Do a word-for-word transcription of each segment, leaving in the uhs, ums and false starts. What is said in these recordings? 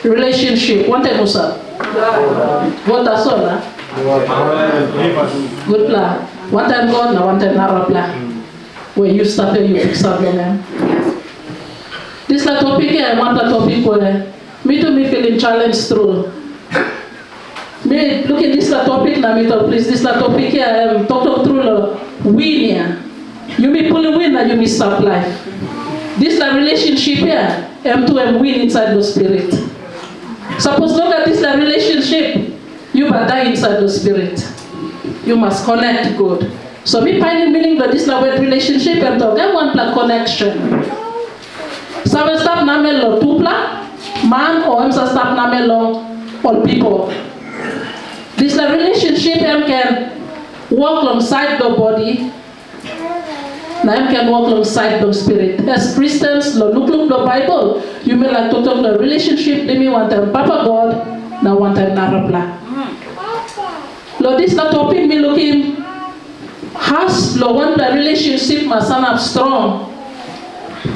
Relationship, wantaim husat? God tasol, a? Gutpela. Wantaim God na wantaim narapela. We yu stap, yu piksa bilong em. Dispela topik ya, em wanpela topik we mi tu mi filim challenge tru. Mi lukim dispela topik na mi tok, plis, dispela topik ya, em toktok tru long win ya. Yumi pulim win na yumi stap laip. Dispela relationship ya, em tu em win insait long spirit. Sapos no gat dispela relationship, yu bai dai insait long spirit. Yu mas connect gut. So mi painim mining bilong dispela word relationship, em tok, em wanpela connection. Save stap namel long tupela man, o em sa stap namel long ol pipel. Dispela relationship em ken wok long sait bilong bodi, na em ken wok long sait bilong spirit. As Christians, long lukluk bilong Baibel, yumi laik toktok long relationship bilong yumi wantaim Papa God na wantaim narapela. Long dispela topik mi lukim, as long wanpela relationship mas sanap strong.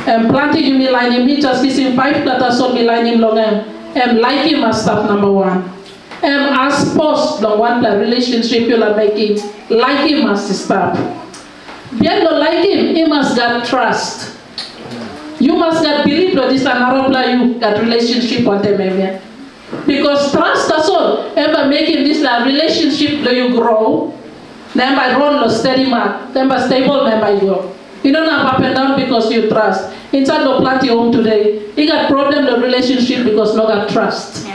Em planti yumi lainim, mi jas kisim faivpela tasol mi lainim long em. Em laikim mas stap namba wan. Em as pos bilong wanpela relationship yu laik mekim, laikim mas i stap. Bihain long laikim, i mas gat trust. Yu mas gat bilip long dispela narapela yu gat relationship wantaim em ya. Bikos trust tasol, em bai mekim dispela relationship bilong yu grow, na em bai ron long stedi mak, em bai stable, na em bai i go. I no inap up and down bikos yu trust. Insait long planti hom tude, i gat problem long relationship bikos no gat trust.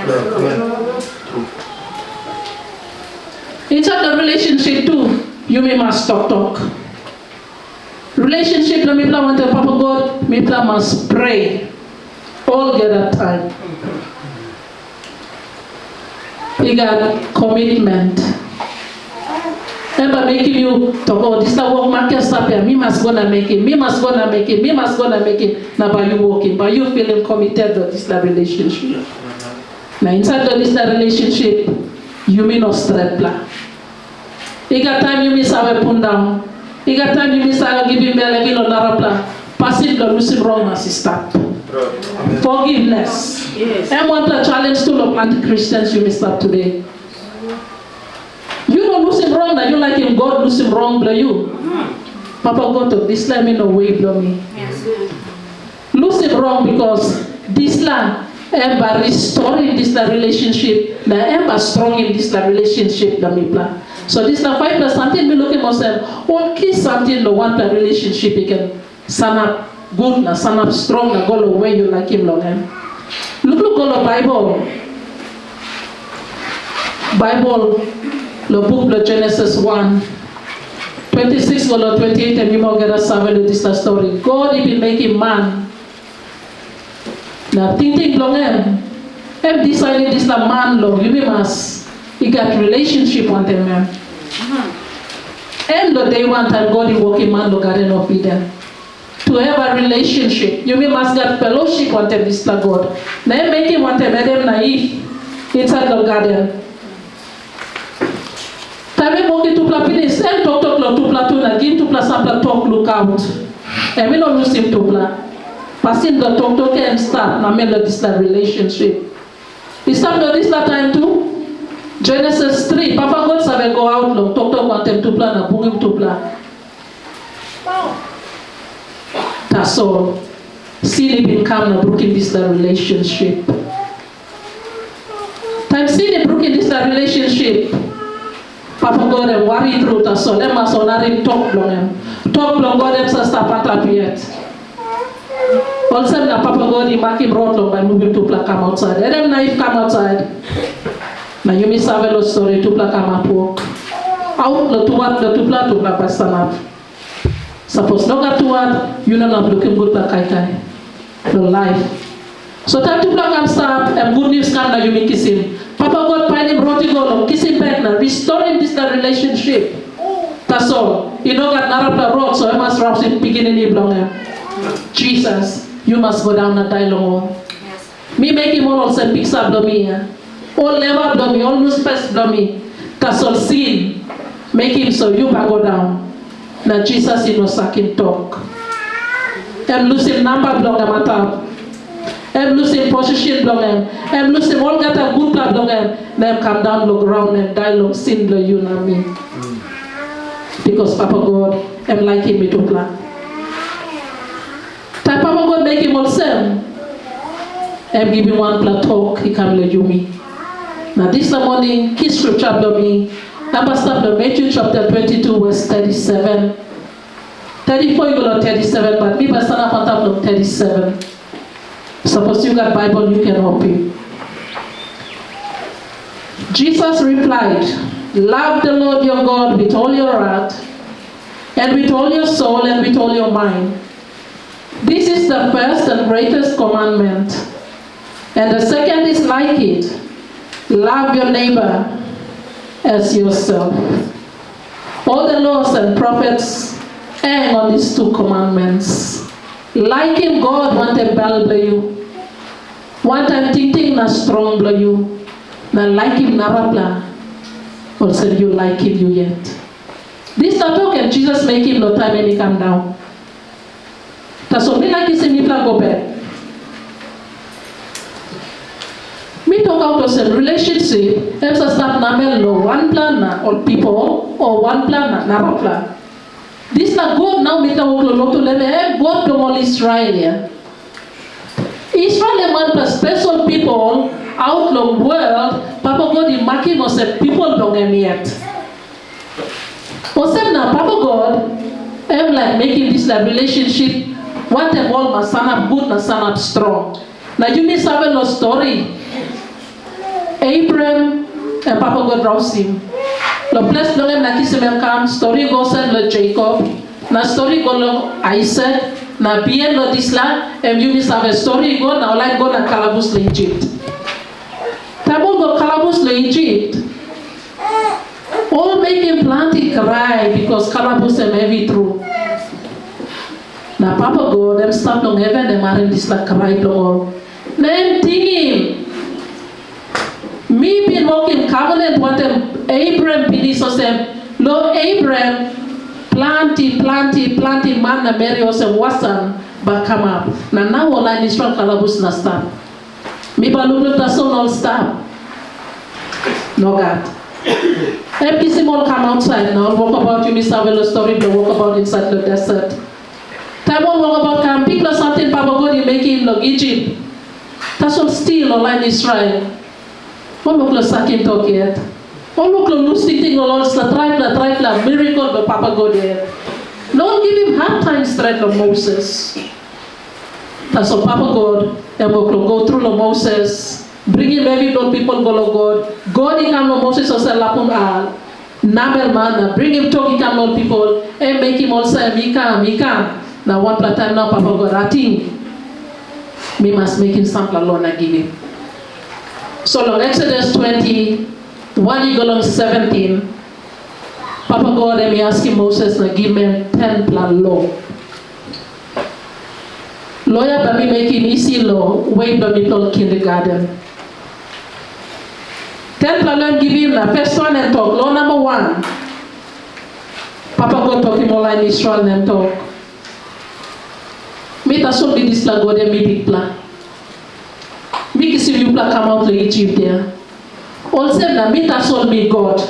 Insait long relationship tu, yumi mas toktok. Relationship na mipela wantaim Papa God, mipela mas pray olgeta taim. I gat commitment. Em bai mekim yu tok, "O, dispela wok maket stap ya, mi mas go na mekim, mi mas go na mekim, mi mas go na mekim," na bai yu wokim, bai yu filim committed long dispela relationship. Na insait long dispela relationship, yumi no stretpela. I gat taim yumi save pundaun. I gat taim yumi save givim bel hevi long narapela. Pasin bilong lusim rong mas i stap. Forgiveness. Em wanpela challenge tu long planti Christians yumi stap today. Yu no lusim rong na yu laikim God lusim rong bilong yu. Papa God tok, dispela em i no way bilong mi. Lusim rong, bikos dispela em bai restorim dispela relationship, na em bai strongim dispela relationship na mipela. So dispela faipela samting mi lukim olsem, ol ki samting long wanpela relationship i ken sanap gut na sanap strong na go long we yu laikim long em. Lukluk go long Baibel. Baibel, long buk bilong Genesis wan, twenty six go long twenty eight, em yumi olgeta save long dispela stori. God i bin mekim man, na tingting bilong em, em disainim dispela man long yumi mas i gat relationship wantaim em. Em long day wan taim God i wokim man long Garden of Eden. To have a relationship, yumi mas gat fellowship wantaim dispela God. Na em mekim wantaim Adam na Iv insait long garden. Taim em wokim tupela pinis, em toktok long tupela tu na givim tupela sampela tok lukaut. Em i no lusim tupela. Pasin bilong toktok em stap namel long dispela relationship. I stap long dispela taim tu, Genesis three, Papa God save go aut long toktok wantaim tupela na bungim tupela. Tasol, sin i bin kam na brukim dispela relationship. Taim sin i brukim dispela relationship, Papa God em wari tru, tasol em mas honarim tok bilong em. Tok bilong God em sa stap antap yet. Olsem na Papa God i makim rot long bai muvim tupela kam ausait. Adam na Iv kam ausait. Na yumi save long stori, tupela kamap wok. Aut long tuhat bilong tupela, tupela bai sanap. Sapos no gat tuhat, yu no inap lukim gutpela kaikai long laip. So taim tupela kam stap, em gutnius kam na yumi kisim. Papa God painim rot i go long kisim bek na restorim dispela relationship. Tasol, i no gat narapela rot, so em mas rausim pikinini bilong em. Jisas, yu mas go daun na dai long ol. Mi mekim ol olsem piksa bilong mi ya. Ol leva bilong mi, ol nuspes bilong mi. Tasol sin, mekim so yu bai go daun. Na Jisas i no sakim tok. Em lusim namba bilong em antap. Em lusim posisen bilong em, em lusim olgeta gutpela bilong em, na em kam daun long graun na em dai long sin bilong yu na mi. Bikos Papa God, em laikim mitupela. Taim Papa God mekim olsem, em givim wanpela tok i kam long yumi. Na dispela moning, ki skripsa bilong mi, em bai stap long Matthew chapter twenty-two, verse thirty-seven. Thirty-four i go long thirty-seven, but mi bai sanap antap long thirty-seven. Sapos yu gat Baibel, yu ken opim. Jesus replied, "Love the Lord your God with all your heart, and with all your soul, and with all your mind. This is the first and greatest commandment. And the second is like it, love your neighbor as yourself. All the laws and prophets hang on these two commandments." Laikim God wantaim bel bilong yu, wantaim tingting na strong bilong yu, na laikim narapela olsem yu laikim yu yet. Dispela tok em Jisas mekim long taim em i kam daun. Tasol mi laik kisim mipela go bek. Mi tokaut olsem, relationship em sa stap namel long wanpela na ol pipel, o wanpela na narapela. Dispela God nau mipela wok long lotu long em, em God bilong ol Israel ya. Israel em wanpela spesol pipel aut long world, Papa God i makim olsem pipel bilong em yet. Olsem na Papa God em laik mekim dispela relationship wantaim ol mas sanap gut na sanap strong. Na yumi save long stori, Abraham em Papa God rausim. Long ples bilong em na kisim em kam, stori go olsem long Jekop, na stori go long Aisak, na bihain long dispela em yumi save stori go na ol lain go na kalabus long Isip. Taim ol go kalabus long Isip, ol mekim planti krai, bikos kalabus em hevi tru. Na Papa God em stap long heven, em harim dispela krai bilong ol. Na em tingim, "Mi bin wokim kavanent wantaim Abraham pinis, olsem, long Abraham planti, planti, planti man na meri olsem wasam bai kamap." Na nau ol lain Israel kalabus na stap. Mi bai lukluk tasol na ol stap. Nogat. Em kisim ol kam ausait na ol wokabaut, yumi save long stori bilong wokabaut insait long desert. Taim ol wokabaut kam, bikpela samting Papa God i mekim long Isip. Tasol stil ol lain Israel, ol wok long sakim tok yet. Ol wok long lus tingting long ol dispela traipela, traipela mirakel bilong Papa God yet. Na ol givim hat taim stret long Moses. Tasol Papa God, em wok long go tru long Moses, bringim hevi bilong pipel go long God. God i kam long Moses olsem lapun, a, namel man, na bringim tok i kam long pipel, em mekim olsem, "I kam, i kam." Na wanpela taim nau Papa God ating, "Mi mas mekim sampela lo na givim." So long Exodus twenty, one i go long seventeen, Papa God em i askim Moses na givim em tenpela lo. Lo ya bai mi mekim isi long we bilong mipela ol kindergarten. Tenpela lo em givim, na first one em tok, lo namba wan. Papa God tokim ol lain Israel na em tok, "Mi tasol mi dispela God, em mi Bikpela. Mi kisim yupela kamaut long Isip ya. Olsem na mi tasol mi God."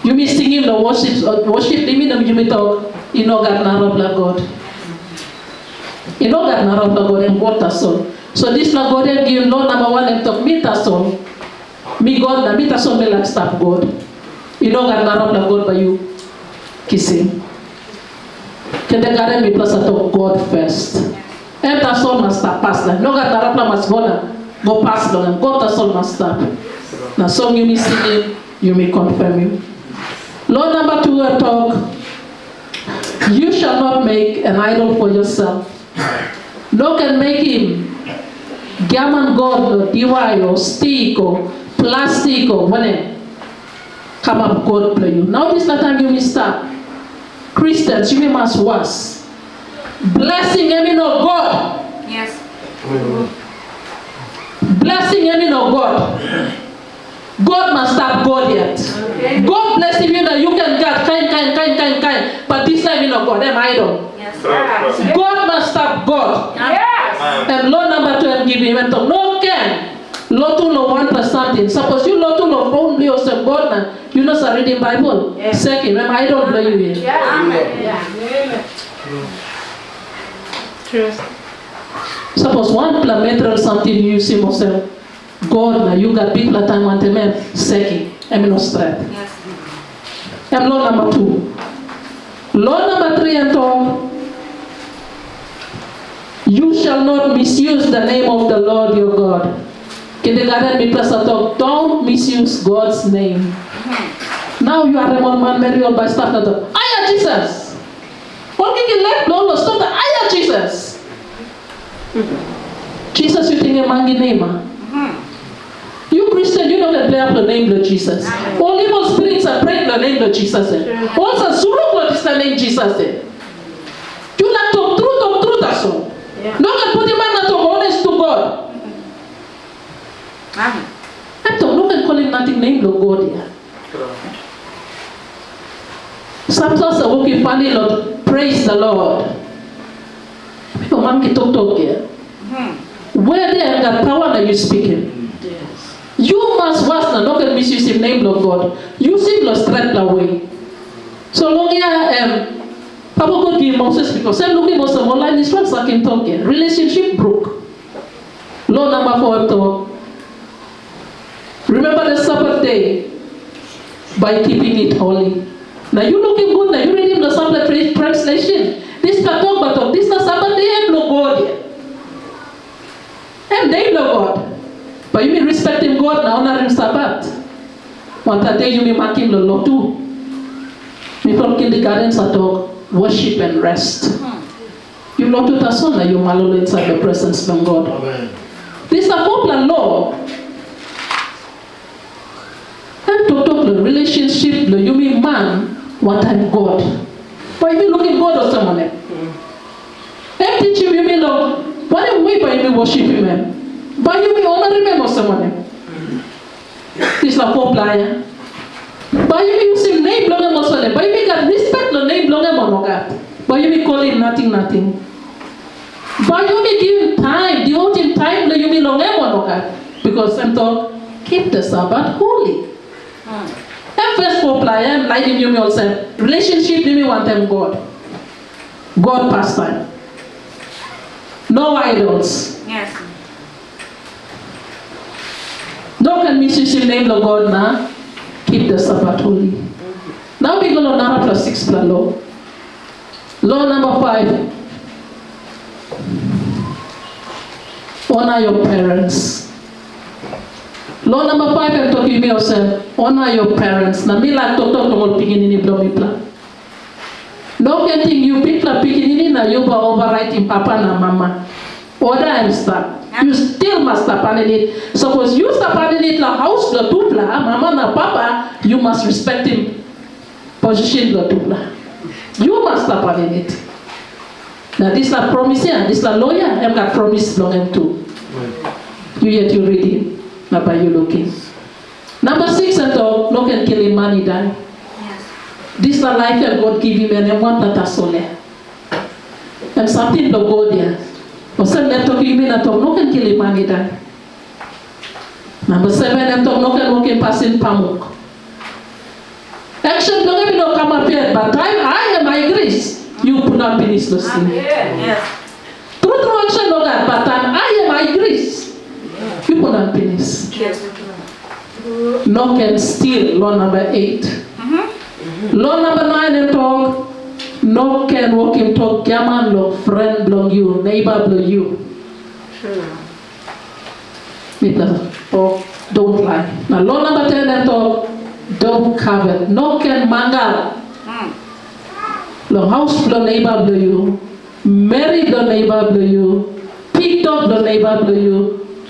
Yumi singim long worship, worship, yumi, na yumi tok, "I no gat narapela God. I no gat narapela God, em God tasol." So dispela God em givim lo namba wan, em tok, "Mi tasol mi God, na mi tasol mi laik stap God. I no gat narapela God bai yu kisim." Kindergarten mipela sa tok God first. Em tasol mas stap pas, na nogat narapela mas go na go pas long em. God tasol mas stap. Na song yumi singim, yumi confirmim. Lo namba tu em tok, "You shall not make an idol for yourself." No ken mekim giaman god long diwai o stik o plastik o wanem. Kamap god bilong yu. Nau dispela taim yumi stap, Christians, yumi mas was. Blessing em i no god. Yes. Blessing em i no god. God mas stap god yet. Okay. God blessing yu na yu ken gat kain kain kain kain kain. But dispela em i no god, em idol. Yes, sir. God mas stap god. Yes. Em lo namba tu em givim, em tok, "No ken lotu long wanpela samting." Sapos yu lotu long fon bilong yu olsem God na yu no save ritim Baibel, sekim, em idol bilong yu ya. Sapos wanpela material samting yu yusim olsem God na yu gat bikpela taim wantaim em, sekim, em i no stret. Em lo namba tu. Lo namba tri em tok, "You shall not misuse the name of the Lord your God." Kindergarten mipela sa tok, "Don't misuse God's name." Nau yu harim ol manmeri ol bai stap na tok, "Aia Jisas!" Ol kikim lek bilong ol stap na, "Aia Jisas!" Jisas yu ting em mangi nem a? Yu Kristen, yu no ken prea long nem bilong Jisas. Ol evil spirits sa pret long nem bilong Jisas, em. Ol sa suruk long dispela nem Jisas, em. Yu laik tok tru, tok tru tasol. No ken putim man na tok honest to God. Em tok, no ken kolim nating nem bilong God ya. Sampela sa wokim pani long praise the Lord. Bipo man ki toktok ya. Where they gat pawa na yu spikim. Yu mas was na no ken misusim nem bilong God. Yusim long stretpela we. So long ya em, Papa God givim Moses, because em lukim olsem ol lain Israel sakim tok ya. Relationship bruk. Lo namba foa em tok, "Remember the Sabbath day by keeping it holy." Na yu lukim gut na yu ritim long sampela tra-, translation. Dispela tok bai tok, dispela Sabat de em bilong God ya. Em de bilong God. Bai yumi respektim God na onarim Sabat. Wanpela de yumi makim long lotu. Mipela kindergarten sa tok, worship and rest. Yu lotu tasol na yu malolo insait long presens bilong God. Amen. Dispela fopela lo, em toktok long relationship bilong yumi man wantaim God. Bai yumi lukim God olsem wanem? Em tisim yumi long wanem we bai yumi worshipim em? Bai yumi onarim em olsem wanem? Dispela fopela ya. Bai yumi yusim nem bilong em olsem wanem? Bai yumi gat respek long nem bilong em o nogat? Bai yumi kolim nating nating? Bai yumi givim taim, devotim taim bilong yumi long em o nogat? Bikos em tok, keep the Sabbath holy. Em first fopela ya, em lainim yumi olsem, relationship bilong yumi wantaim God. God pastaim. No idols. Yes. No ken misusim nem bilong God na keep the Sabbath holy. Nau mi go long narapela sikspela lo. Lo namba faiv. Honor your parents. Lo namba faiv em tokim mi olsem, honor your parents. Na mi laik toktok long ol pikinini bilong mipela. No ken ting yu bikpela pikinini na yu bai overraitim papa na mama. Oda em stap. Yu stil mas stap aninit. Sapos yu stap aninit long haus bilong tupela, mama na papa, yu mas respektim posisen bilong tupela. Yu mas stap aninit. Na dispela promis ya, dispela lo ya, em gat promis bilong em tu. Yu yet yu ritim, na bai yu lukim. Namba sikis em tok, no ken kilim man i dai. Dispela laip ya God givim em, em wanpela tasol ya. Em samting bilong God ya. Olsem na em tokim yumi na tok, no ken kilim man i dai. Namba seven em tok, no ken wokim pasin pamuk. Action bilong em i no kamap yet, bat taim ai em ai gris, yu pundaun pinis long sin. Tru tru action nogat, bat taim ai em ai gris, yu pundaun pinis. No ken stil, lo namba eight. Lo namba nain em tok, no ken wokim tok giaman long fren bilong yu, neiba bilong yu. Mipela tok, don't lie. Na lo namba ten em tok, don't covet. No ken mangal. Long haus bilong neiba bilong yu, meri bilong neiba bilong yu, pik dok bilong neiba bilong yu,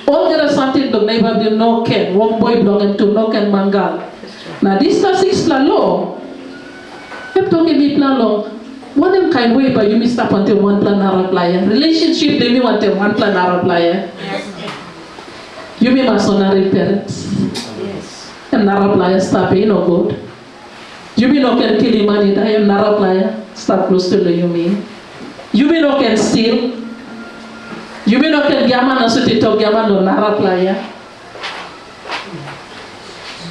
olgeta samting bilong neiba bilong yu no ken, wokboi bilong em tu no ken mangal. Na dispela sikspela lo, em tokim mipela long wanem kain we bai yumi stap wantaim wanpela narapela ya, relationship bilong yumi wantaim wanpela narapela ya. Yumi mas onarim parents. Em narapela ya stap, i no gut. Yumi no ken kilim man i dai, em narapela ya stap klostu long yumi. Yumi no ken stil. Yumi no ken giaman na sutim tok giaman long narapela, ya.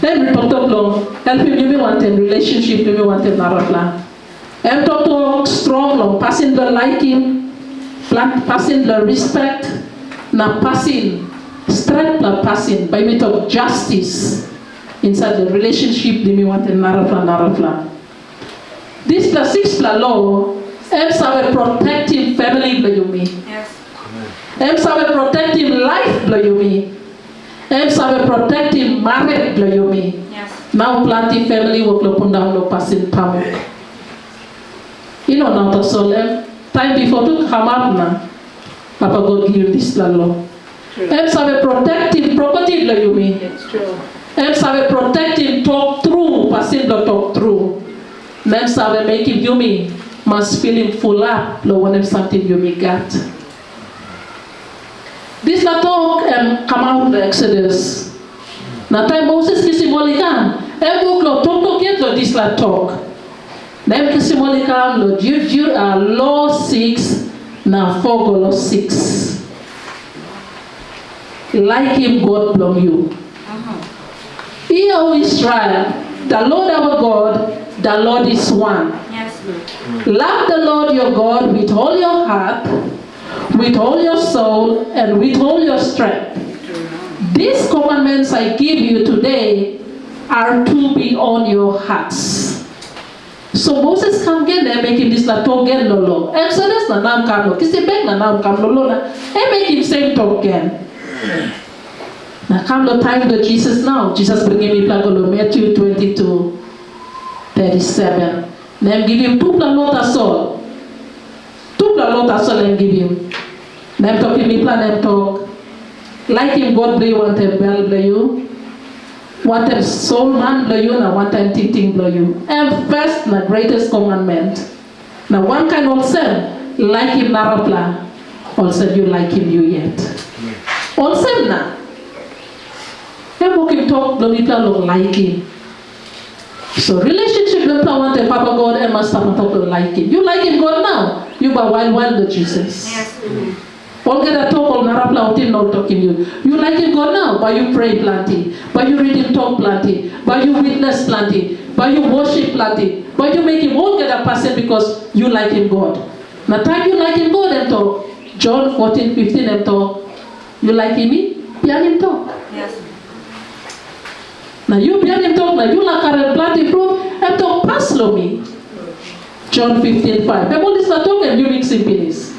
Em toktok long helpim yumi wantaim relationship yumi wantaim narapela. Em toktok strong long pasin bilong laikim, plan-, pasin bilong respect, na pasin, stretpela pasin, bai mi tok justice, insait long relationship bilong yumi wantaim narapela, narapela. Dispela sikspela lo, em save protektim famili bilong yumi. Yes. Em save protektim laip bilong yumi. Em save protektim marit bilong yumi. Yes. Nau planti famili wok lo pundaun lo pasin pamuk. I no nau tasol em, taim bipo tu kamap na, Papa God givim dispela lo. Em save protektim properti bilong yumi. It's true. Em save protektim tok tru, pasin bilong tok tru. Na em save mekim yumi mas pilim fulap long wanem samting yumi gat. Dispela tok em kamap long Eksodas. Na taim Moses kisim ol i kam, em wok long toktok yet long dispela tok. Na em kisim ol i kam long Ju-, Ju-, a, lo siks na fogo lo siks. Laikim God bilong yu. Hear, O Israel, the Lord our God, the Lord is one. Yes, Lord. Love the Lord your God with all your heart, with all your soul, and with all your strength. These commandments I give you today are to be on your hearts. So Moses kam gen na em mekim dispela tok gen long lo. Eksodas na nau kam lo, kisim bek na nau kam lo lo na em mekim sem tok gen. Na kam lo taim bilong Jisas nau, Jisas bringim mipela go lo Matyu twenty two thirty seven. Na em givim tupela lo tasol. Tupela lo tasol em givim. Na em tokim mipela na em tok, laikim God bilong yu wantaim bel bilong yu, wantaim soul man bilong yu na wantaim tingting bilong yu. Em first na greatest commandment. Na wankain olsem, laikim narapela, olsem yu laikim yu yet. Olsem na, em wokim tok bilong mipela long laikim. So relationship bilong mipela wantaim Papa God em mas stap antap long laikim. Yu laikim God nau, yu bai wailwail long Jisas. Yes. Olgeta tok ol narapela ol ting na ol tokim yu. Yu laikim God nau, bai yu pray planti, bai yu ritim tok planti, bai yu witness planti, bai yu worship planti, bai yu mekim olgeta pasin because yu laikim God. Na taim yu laikim God, em tok, John fourteen fifteen em tok, yu laikim mi, bihainim tok. Yes. Na yu bihainim tok na yu laik karim planti frut, em tok pas long mi. John fifteen five. Em ol dispela tok em yu miksim pinis.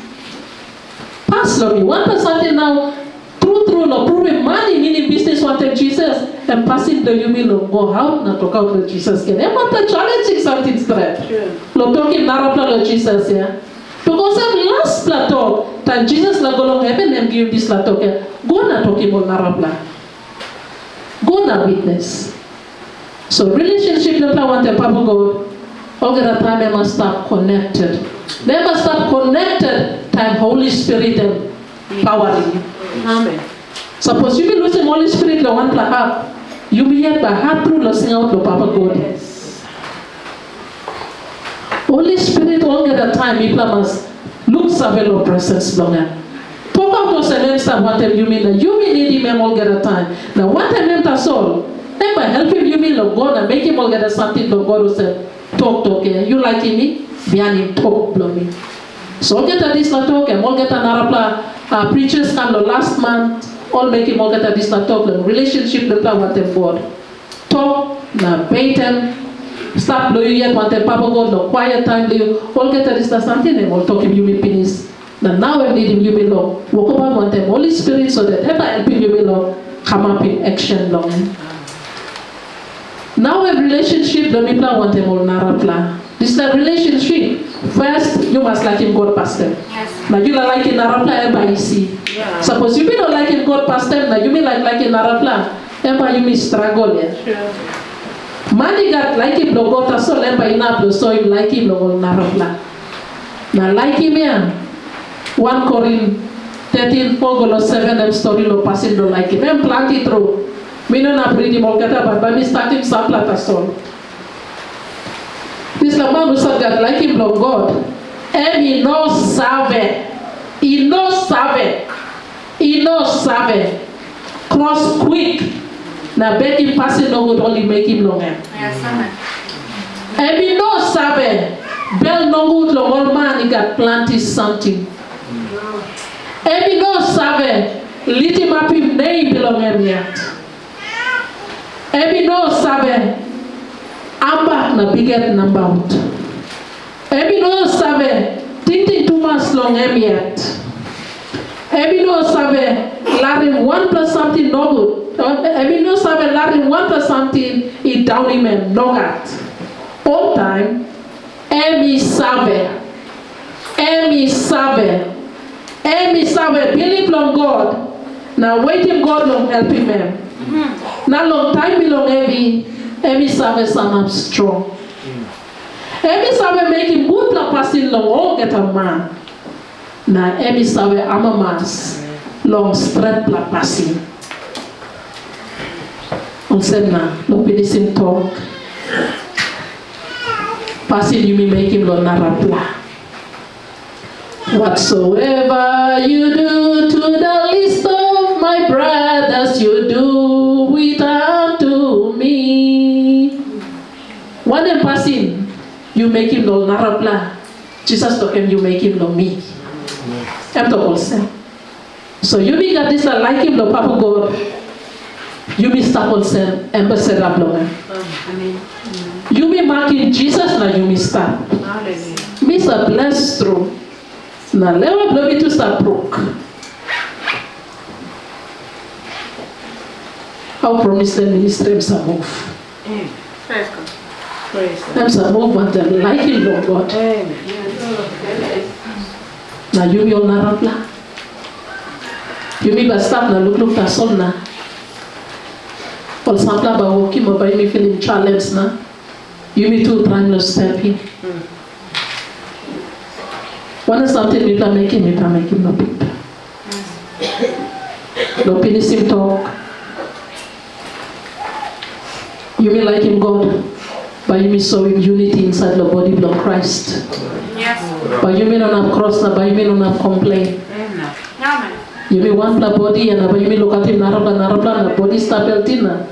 Pas long mi. Wanpela samting nau, tru tru long pruvim man i minim bisnis wantaim Jisas, em pasin bilong yumi long go aut na tokaut long Jisas gen. Em wanpela challenging samting stret. Sure. Long tokim narapela long Jisas, ya. Bikos em laspela tok, taim Jisas na go long heven, em givim dispela tok, ya. Go na tokim ol narapela. Go na witness. So relationship bilong mipela wantaim Papa God, olgeta taim em mas stap connected. Na em mas stap connected taim Holy Spirit em pawarim yu. Amen. Sapos yumi lusim Holy Spirit long wanpela hap, yumi yet bai hat tru long singaut long Papa God. Holy Spirit olgeta taim mipela mas luksave long presens bilong em. Tokaut olsem em stap wantaim yumi na yumi nidim em olgeta taim. Na wantaim em tasol, em bai helpim yumi long go na mekim olgeta samting bilong God olsem toktok, ya, yu laikim mi, bihainim tok bilong mi. So olgeta dispela tok em olgeta narapela uh, preachers kam long last month, ol mekim olgeta dispela tok long relationship bilong mipela wantaim God. Tok na beten, stap long yu yet wantaim Papa God long quiet taim bilong yu, olgeta dispela samting em ol tokim yumi pinis. Na nau em nidim yumi long wokabaut wantaim Holy Spirit so that em bai helpim yumi long kamapim action long em. Nau em relationship bilong mipela wantaim ol narapela. Dispela relationship, first, yu mas laikim God pastaim. Yes. Na yu laikim narapela, em bai isi. Yeah. Sapos yumi no laikim God pastaim, na yumi laik laikim narapela, em bai yumi struggle, ya. Sure. Man i gat laikim bilong God tasol, em bai inap long soim laikim long ol narapela. Na laikim ya, wan Korin thirteen four go long seven, em stori long pasin bilong laikim. Em planti tru. Mi no inap ritim olgeta, bat bai mi statim sampela tasol. Dispela man husat gat laikim bilong God, em i no save, i no save i no save kros kwik na bekim pasin nogut ol i mekim long em. Yes, amen. Em i no save bel nogut long ol man i gat planti samting. Em i no save litimapim nem bilong em yet. Em i no save ambak na bikhet nabaut. Em i no save tingting tumas long em yet. Em i no save larim wanpela samting nogut. Em i no save larim wanpela samting i daunim em. Nogat. Oltaim em i save. Em i save. Em i save bilip long God na wetim God long helpim em. Na long taim bilong hevi, em i save sanap strong. Em i save mekim gutpela pasin long olgeta man, na em i save amamas long stretpela pasin. Olsem na, long pinisim tok, pasin yumi mekim long narapela. Whatsoever you do to the least of my brothers, you do it unto me. Wanem pasin yu mekim long narapela, Jisas tok em yu mekim long mi. Em tok olsem. So yumi gat dispela laikim long Papa God, yumi stap olsem ambasada bilong em. Yumi makim Jisas na yumi stap. Mi sa bles tru, na lewa bilong mi tu sa bruk. Hau promis long ministri em sa move. Praise God. Praise God. Em sa move wantaim laikim bilong God. Amen. Na yumi ol narapela, yumi bai stap na lukluk tasol na. Ol sampela bai wokim, o bai yumi filim challenge na. Yumi tu traim long step in. Wanem samting mipela mekim, mipela mekim long Bikpela. Long pinisim tok, yumi laikim God, bai yumi soim unity insait long bodi bilong Krais. Yes. Bai yumi no inap kros na bai yumi no inap komplein. Amen. Yumi wanpela bodi, na bai yumi lukautim narapela, narapela na bodi stap helti na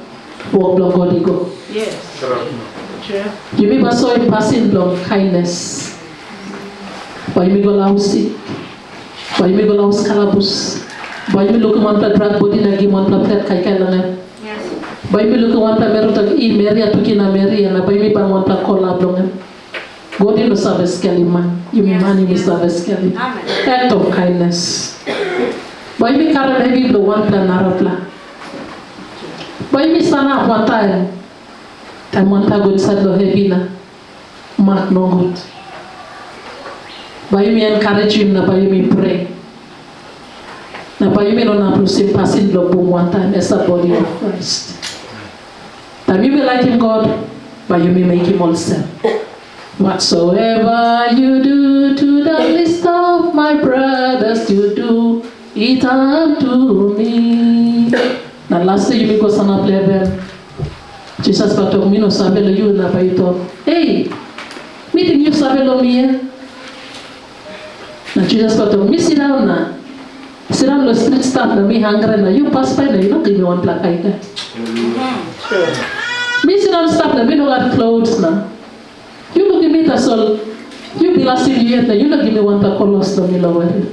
wok bilong God i go. Yes. True. Yumi bai soim pasin bilong kindness. Bai yumi go long haus sik. Bai yumi go long haus kalabus. Bai yumi lukim wanpela drak bodi na givim wanpela plet kaikai long em. Yes. Bai yumi lukim wanpela meri tok, "I meri ya, pikinini meri ya," na bai yumi baim wanpela kola bilong em. God i no save skelim man, yumi man yumi save skelim. Amen. Act of kindness. Bai yumi karim hevi bilong wanpela narapela. Bai yumi sanap wantaim, taim wanpela go insait long hevi na mak nogut. Bai yumi enkarejim na bai yumi prea. Na bai yumi no inap lusim pasin bilong bung wantaim esa bodi bilong Krais. Taim yumi laikim God, bai yumi mekim olsem. Whatsoever you do to the least of my brothers, you do it unto me. Na lastli yumi go sanap long heven. Jisas bai tok, "Mi no save long yu," na bai yu tok, "Hei, mi ting yu save long mi, eh?" Na Jisas bai tok, "Mi sindaun na, sindaun long strit stap na mi hangre na yu pasbai na yu no givim mi wanpela kaikai. Mi sindaun stap na mi no gat klos na yu lukim mi tasol, yu bilasim yu yet na yu no givim mi wanpela klos long mi long werim."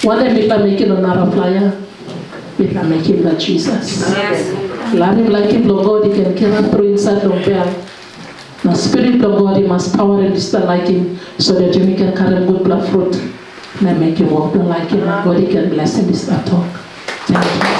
Wanem mipela mekim long narapela ya? Mipela mekim long Jisas. Larim laikim bilong God i ken kirap tru insait long bel. Na Spirit bilong God i mas pawarim dispela laikim, so that yumi ken karim gutpela frut na mekim wok bilong laikim, na God i ken blesim dispela tok. Thank you.